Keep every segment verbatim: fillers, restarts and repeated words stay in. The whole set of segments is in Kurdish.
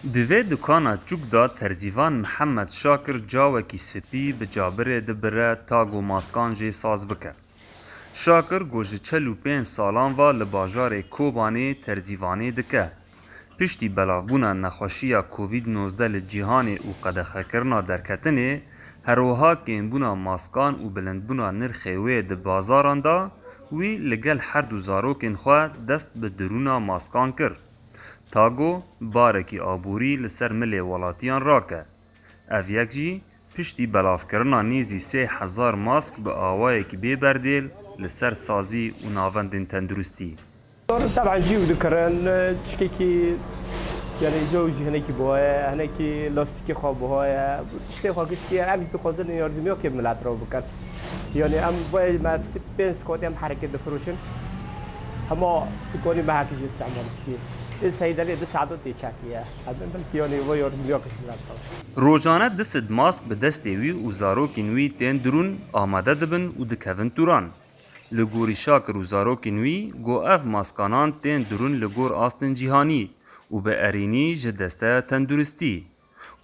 Di vê dukana çûk de terzîvan Mihemed Şakir cawekî spî bi cabirê dibire ta ku maskan jê saz bike. Şakir ku ji çel û pênc salan ve li bajarê Kobanê terzîvanê dike. Piştî belavbûna nexweşiya Covid nozdeh li cîhanê û qedexekirina derketinê, her wiha kêmbûna maskan û bilindbûna nirxê wê di bazaran de, wî li gel her du zarokên xwe dest bi dirûna maskan kir. Ta ku barekî aborî li ser milê welatiyan rake. Ev yek jî piştî belavkirina nêzî sê hezar mask bi awayekî bê berdêl li ser sazî û navendên tenduristî. Teban cî û dikirin, çikekî, yani, caw jî hinekî buha ye, hinekî lastîkê xwe buha ye. Tiştê xwe giştî ye, em jî dixwazin yardimiyokê milet re bikin. Yani, em vê me pênc saet em herikê difiroşin. Hema dikanî me herkê jî îstemal dikî. Ê Seydelê di saet tê çekiye. Em belkî, yani, vê yardimiyokiş milet re. Rojane du sed mask bi destê wî û zarokên wî tên dirûn, amade dibin û dikevin tûran. Li gorî Şakir û zarokên wî, ku ev maskanan tên dirûn li gor astên cîhanî û bi erênî ji desteya tenduristî,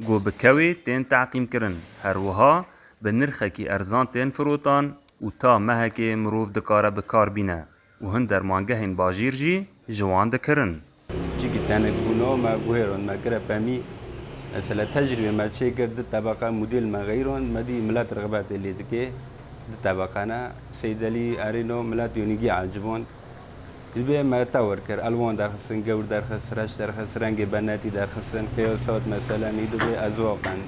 ku bi kewê tên teqîmkirin, her wiha bi nirxekî erzan tên firotan û ta mehekê mirov dikare bi kar bîne û hin dermangehên bajêr jî ji wan dikirin. Çikî tenik bûno, me guhêrand, me kire pemî. Mesela tecrîbê me çêkir, di tebeqa model me xeyrand, me dî milet rixbetê lê dike. Di tebeqana Seydelî erêno milet yonîgî eciband. Dibê me tewir kir, elwan derxistin, gewr derxist, reş derxist, rengê benetî derxistin, qiyasat mesela nî dibê ezwaqen.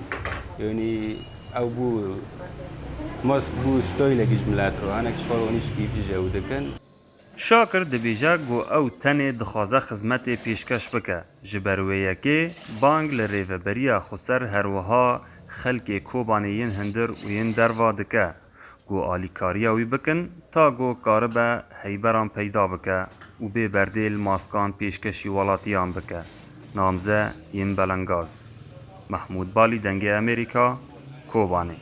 Yonî ew bû mask bû stoylekî ji milet re, hinek ji xwe re onî ji kîf jî ew dikin. Şakir dibêje ku ew tenê dixwaze xizmetê pêşkeş bike, ji ber wê yekê bang li Rêveberiya Xweser her wiha xelkê Kobanê yên hundir û yên derva dike ku alîkariya wî bikin ta ku karibe heyberan peyda bike û bê berdêl maskan pêşkeşî welatiyan bike. Namze yên belengaz. Mehmûd Balî, Dengê Amerîka, Kobanê.